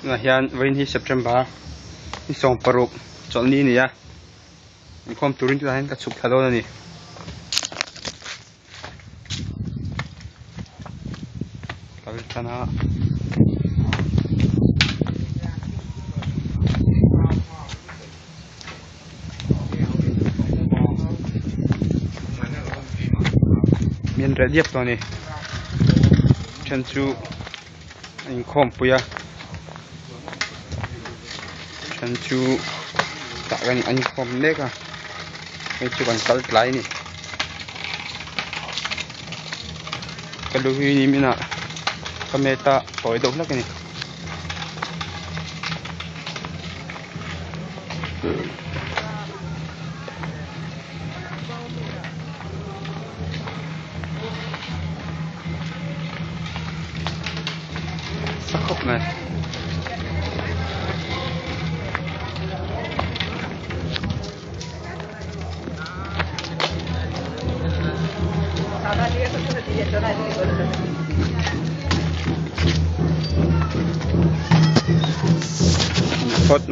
Tunah hian vawiin hi September ni 16 chawlhni a ni a, inkhawm turin tunah hian ka chhuk thla dawn a ni. Kal tan a. Min reh diak tawh a ni then chu a inkhawm pui a then chu tah kan an inkhawm mek a hei chu kan kal tlai a ni ka lu hi nimin ah ka met a tawi deuh hlek a ni. Sa khawp mai. Phawt mai.